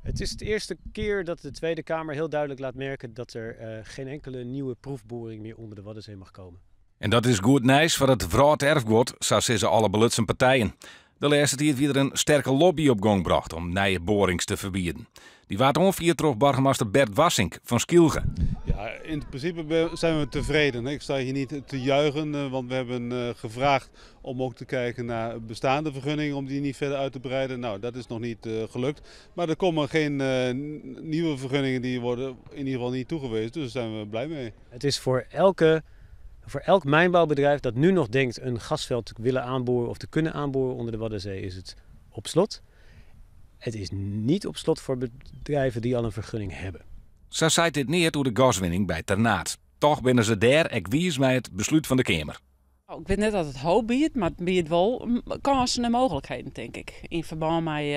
Het is de eerste keer dat de Tweede Kamer heel duidelijk laat merken dat er geen enkele nieuwe proefboring meer onder de Waddenzee mag komen. En dat is goed nijs foar it wrâlderfguod, sa sizze alle belutsen partijen. De lêste tiid wie der in sterke lobby op gong brocht om nije boarings te ferbieden. Dy waard oanfierd troch boargemaster Bert Wassink fan Skylge. Ja, in principe zijn we tevreden. Ik sta hier niet te juichen, want we hebben gevraagd om ook te kijken naar bestaande vergunningen, om die niet verder uit te breiden. Nou, dat is nog niet gelukt. Maar er komen geen nieuwe vergunningen, die worden in ieder geval niet toegewezen. Dus daar zijn we blij mee. Het is voor elk mijnbouwbedrijf dat nu nog denkt een gasveld te willen aanboren of te kunnen aanboren onder de Waddenzee, is het op slot. Het is niet op slot voor bedrijven die al een vergunning hebben. Sa seit dit neat oer de gaswinning by Ternaard. Dochs binne se dêr ek wiis mei it beslút fan de Keamer. Oh, ik wit net oft it hoop biedt, mar it biedt wol kânsen en mooglikheden, tink ik. Yn ferbân mei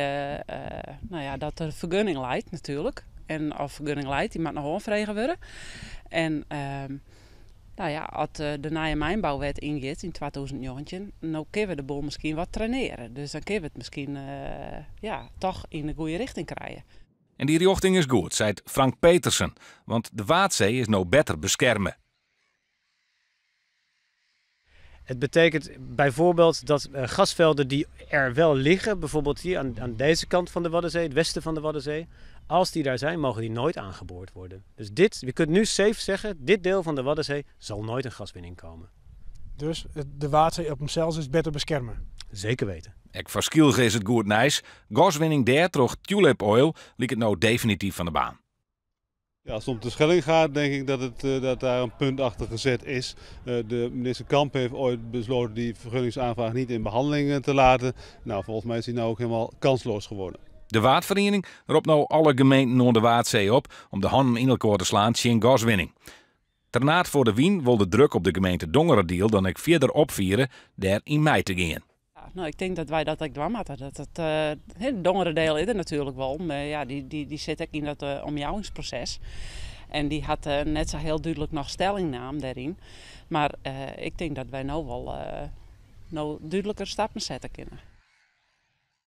no ja, dat der fergunning leit natuerlik. En as fergunning leit, dy moat noch oanfrege wurde. En no ja, as de nije mynbouwet yngiet yn 2019, no kinne we de boel miskien wat trainearje. Dus dan kinne we it miskien ja, dochs yn de goede rjochting krije. En dy rjochting is goed, seit Frank Petersen, want de Waadsee is no better beskerme. Het betekent bijvoorbeeld dat gasvelden die er wel liggen, bijvoorbeeld hier aan deze kant van de Waddenzee, het westen van de Waddenzee, als die daar zijn, mogen die nooit aangeboord worden. Dus je kunt nu safe zeggen, dit deel van de Waddenzee zal nooit een gaswinning komen. Dus de Waadsee op himsels is better beskerme? Zeker weten. Ek foar Skylge is it goed nijs. Gaswinning dêr troch Tulip Oil liket no definityf fan de baan. Ja, als het om de Schelling gaat, denk ik dat daar een punt achter gezet is. De minister Kamp heeft ooit besloten die vergunningsaanvraag niet in behandeling te laten. Nou, volgens mij is die nou ook helemaal kansloos geworden. De Waadferiening ropt no alle gemeenten oan de Waadsee op om de hannen yn elkoar te slaan tsjin gaswinning. Ternaard foar de Wyn wol de druk op de gemeente Dongeradiel dan ek fierder opfiere dêr yn mei te gean. Ja, no, ik tink dat wy dat ek dwaan moatte. Dat it Dongeradiel is der natuerlik wol, mar ja, dy sit ek yn dat omjouwingsproses. En dy hat net sa hiel dúdlik noch stelling naam dêryn. Mar ik tink dat wy no wol no dúdliker stappen sette kinne.